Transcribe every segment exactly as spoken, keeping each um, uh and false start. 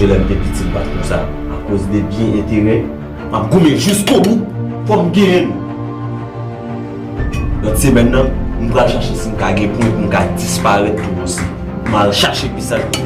Lè m te piti, m pa t konsa. Akoz de byen enterè, m ap goumen jiskobou pou m genyen l. Lòt semèn nan, m pral chache si m ka gen pwen pou m ka disparèt tou osi. M al chache pi sa l konnen.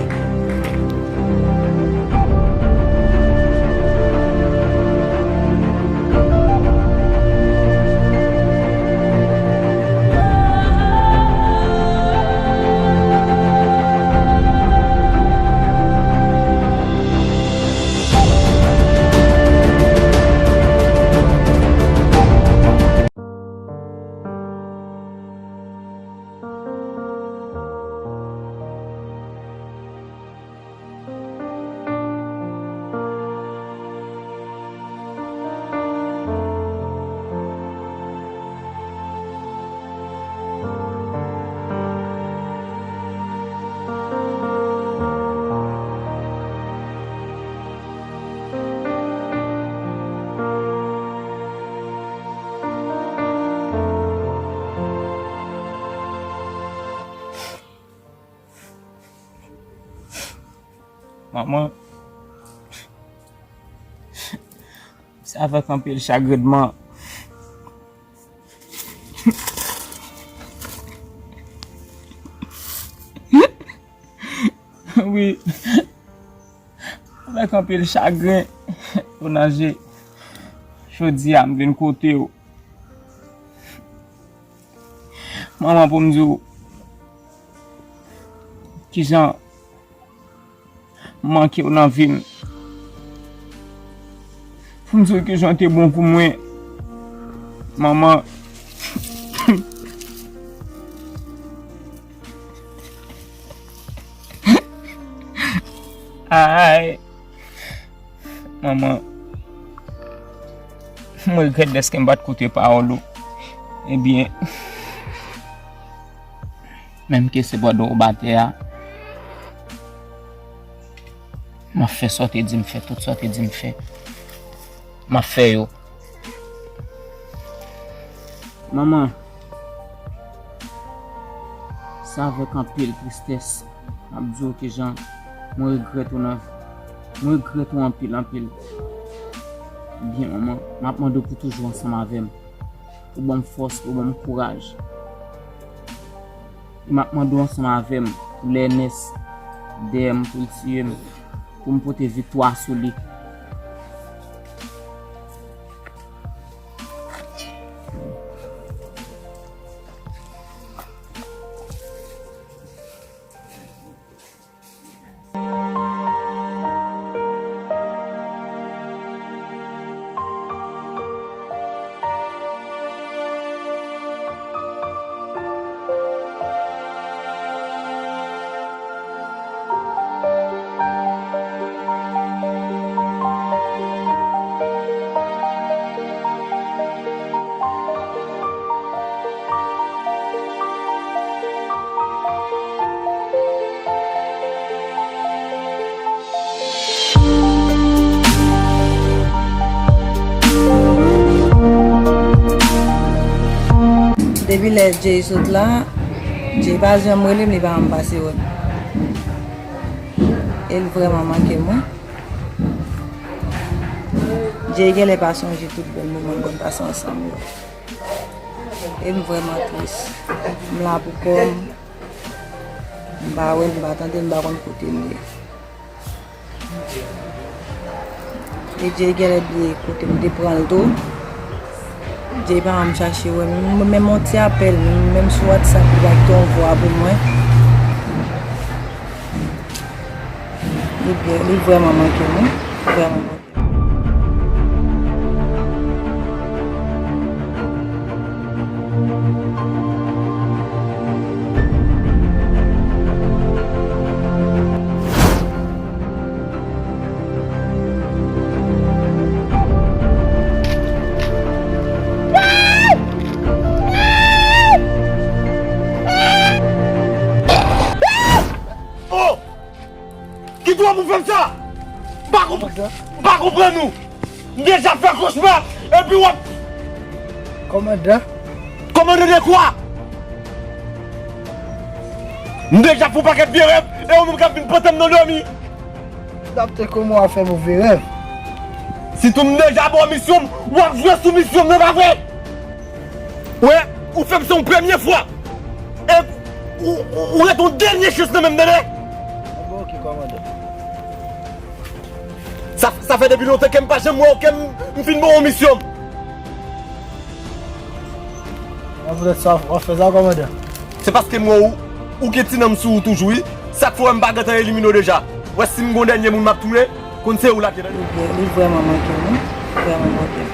Manman, se avèk anpil chagrenman. Wi. Avèk anpil chagren, Bonanje, jodi a m vin kote w. Manman, pou m di w kijan m manke w nan vi m. Pou m di w kijan w te bon pou mwen, manman. Ay, manman, m regrèt dèske m pa t koute pawòl ou. Ebyen, menm ke se bòdò ou batè a, m ap fè sa w te di m fè, tout sa w te di m fè. M ap fè yo. Manman, se avèk anpil tristès m ap di w kijan mwen regrèt ou nan, mwen regrèt ou anpil, anpil. Ebyen, manman, m ap mande w pou toujou ansanm avè m. Ou ban m fòs, ou ban m kouraj. E m ap mande w ansanm avè m pou lè Ernest dèyè m pou l tiye m, pou m pote viktwa sou li. Depi lè Jay sot la, Jay pa janm rele m, li pa janm pase wè m. E l vrèman manke mwen. Jay genlè pa sonje tout bèl moman n konn pase ansanm yo. E m vrèman tris. M la pou kò m. M pa wè l, m pa tande l, m pa konn kote l ye. E Jay genlè bliye kote m te pran l tou. Jay pa janm chache wè m. Menm yon ti apèl, menm sou WhatsApp, li pa kite yon vwa pou mwen. Li byen, li vrèman manke m, wi. Vrèman manke m. Oh! Ki dwa pou fè m sa? M pa konp-, m pa konprann ou. M deja fè kochma, epi w ap... Kòmandan? Kòmandan de kwa? M deja fè yon pakèt vye rèv, e ou menm k ap vin pote m nan dòmi. Adapte kòman w ap fè move rèv. Sitou m deja ba w misyon m, w ap jwe sou misyon m nan, pa vre? Wè, ou fè m sa yon premye fwa. E ou, ou, ou ret yon dènye chans nan men m, tande? Bon, ok, kòmandan. Sa, sa fè depi lontan ke m pa janm wè w, ke m, m fin ba w yon misyon. Mwen poutèt sa w ap fè sa, kòmandan. Se paske m wè w, ou gen ti nanm sou ou toujou, wi. Sa k fè w wè m pa gentan elimine w deja. Wè si m gon dènye moun m ap touye, konn se ou l ap ye, tande. Li vrè-, li vrèman manke m, wi. Vrèman manke m.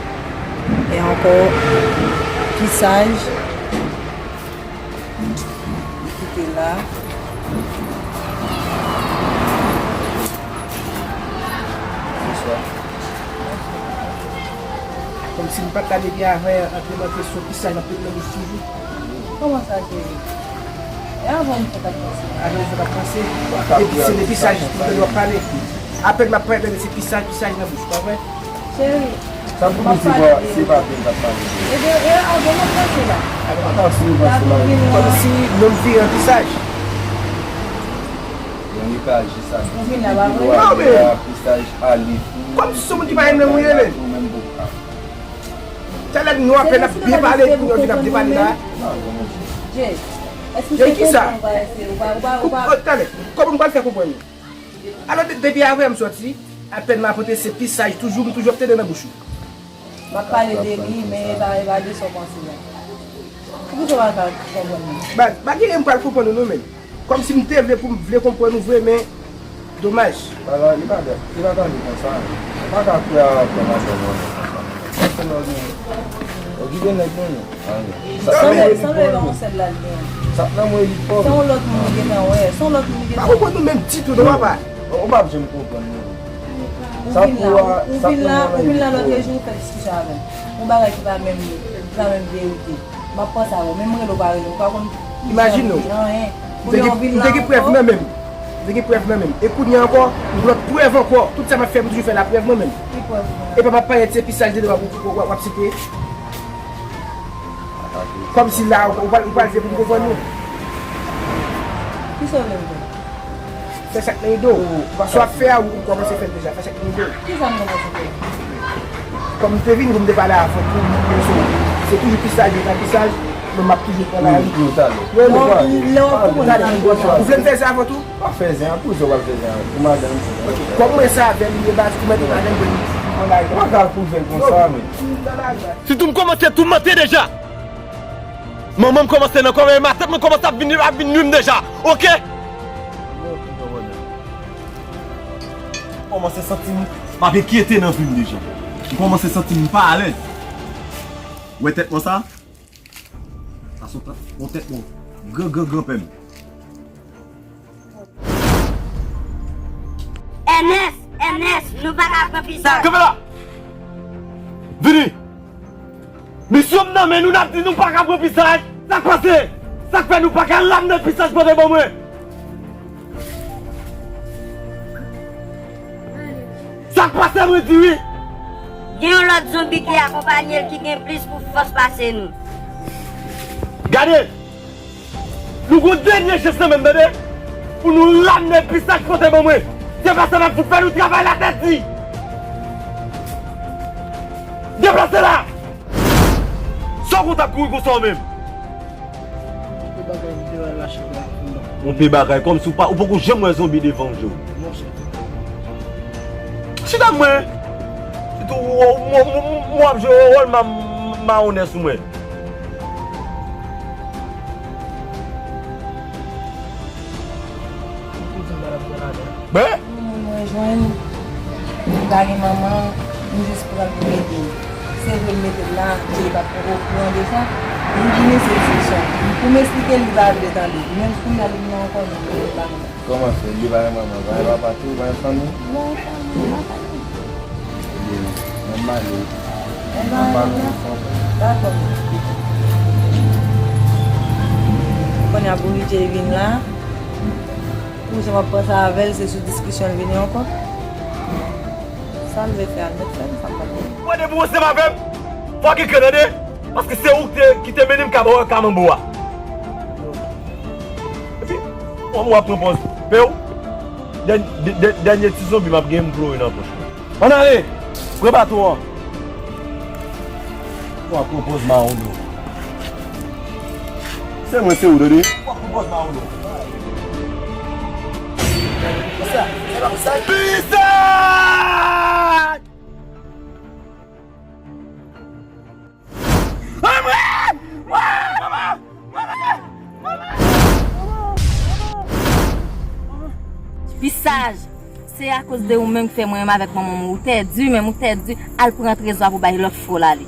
E ankò, pisaj. Li kite la. Bonswa. Kòmsi m pa t la depi avè an, an te mande sou pisaj nan, nan bouch toujou. Kòman sa, cheri? E avan m fè t ap panse. Avan m fè t ap panse. Epi se de pisaj pou w ap pale. Apèn m ap pale, se pisaj, pisaj nan bouch, pa vre? Cheri, sa pou m ap di pale. Se pa byen k ap pale. Ebyen, e avan m ap panse la. Apa si ou panse la. Kòmsi nonm vire an pisaj. Yon epaj sa. Ou vin la, pa vre? Non, men. Pisaj ale. Kòmsi se moun ki pa renmen mwen ye, men. Talè nou apèn ap byen pale, epi nou vin ap depale la. Jay, èske se konprann ou pa ese, ou pa, ou pa, ou pa. Talè, kòman m pral fè konprann nou? Alò, de-, depi avè m sòti, apèn m ap pote se pisaj toujou, m toujou ap tande nan bouch ou. M ap pale de li, men e pa, e pa de sa w panse a. Poukisa w pa ka konprann mwen? Baz, pa gen, m pral konprann ou non, men. Kòmsi m te vle pou m vle konprann ou vre, men domaj. Bagay, li pa, li pa tande konsa. Ou pa ka kwè a pran madanm ou konsa. Paske lè w gen, w gen nèg mwen, non. Sanble, sanble e pa yon sèl la l gen. Sa nan mwen li fò. Se yon lòt moun li gentan wè. Se yon lòt moun li gentan wè. Pa konprann nou menm ditou, non, papa. Ou p ap janm konprann mwen. Ou vin la, ou vin la, ou vin la lòt jou, ou fè diskisyon avè m. Yon bagay ki pa menm, ki pa menm verite. M ap panse avè w, menm rele w pa rele, ou pa konn. Imajine w. Ou te gen, ou te gen prèv nan men m. Ou te gen prèv nan men m. E kounye a ankò, m gen lòt prèv ankò. Tout sa m ap fè, m toujou fè laprèv mwen menm. Ki prèv ou? E pa m ap pale de se pisaj de w ap, w ap, w ap site. Kòmsi la, ou pral, ou pral vle pou m konprann ou. Kisa w vle m fè? Fè sa k nan ide w. Sa w ap fè a, ou kòmanse fè l deja. Fè sa k nan ide w. Kisa m kòmanse fè? Kòm m te vin, kòm m te pale avan, pou m, se toujou pisaj, yo ta pisaj, men m ap toujou pran lari. Yo, yo, talè. Yo, lè w ap konprann sa, ou vle m fè sa avè w tou? W ap fè zen an, pou sa w ap fè zen an, pou madanm. Ok, kòm mwen sa avè m, de baz, pou mwen te madanm, pou mwen lage. Ou pa ka pwouve l konsa, men. Sitou m kòmanse toumante deja. Manman m kòmanse nan kò, men matant mwen kòmanse ap vin, ap vin nwi m deja. Ok? M kòmanse santi m, m ap enkyete nan vi m deja. M kòmanse santi m pa alèz. Wè tèt mwen sa? Sa se yon tèt, yon tèt mwen. Gran, gran, granpè m. Ernest, Ernest, nou pa ka pran pisaj. Kanpe la! Vini! Misyon m nan men nou, n ap di nou pa ka pran pisaj. Sa k pase? Sa k fè nou pa ka ramne pisaj pote ban mwen? Sa k pase, mwen di wi. Gen yon lòt zonbi ki akonpanye l ki gen plis pou fòs pase nou. Gade! Nou gon dènye chans nan men m, tande? Pou nou ramne pisaj pote ban mwen. Se pa sa n ap fout fè nou travay la tèt di. Deplase la! Sa w konn t ap kouri konsa w menm? Yon pe bagay m te wè la chak la. Yon pe bagay kòmsi w pa, ou poko janm wè zonbi devan w, Joe. Chita mwen. Sitou w ap jwe wòl ma-, mawonè sou mwen. Bon. Yon moun mwen jwenn, li pa gen manman, m jis pran l pou m ede l. Se vre m mete l la, men li pa t okouran de sa. M vini se diskisyon. Pou m esplike l, li pa vle tande. Menm kounye a li vini ankò, non, li pa vle. Kòman fè? Li pa gen manman, pa gen papa tou, pa gen fanmi? Non, fanmi, pa fanmi. Ebyen, mwen m ale. Mwen pa gen fanmi. Dakò. Kounye a pou li te vin la. Pou jan m ap panse avè l, se sou diskisyon l vini ankò. Sa l vle fè a, l mèt fè l, sa m pa konn. Mwen depi w ansanm avè m, fò w gen kè, tande, paske se ou ki te, ki te mennen m kaba wè ka manbo a. Epi, w ap pran pòz pè w. Dèn- dè- dè- Dènye ti zonbi m ap gen m ploye nan pòch mwen. Ann ale! Pran baton an! Ou ap pran pòz mawon nou. Se mwen, se ou, tande? Ou ap pran pòz mawon nou. Pisa! Pisaj, se akoz de ou menm ki fè mwen renmen avèk manman m. Ou tèdi, menm ou tèdi, al pran trezò a pou bay lòt fo l ale.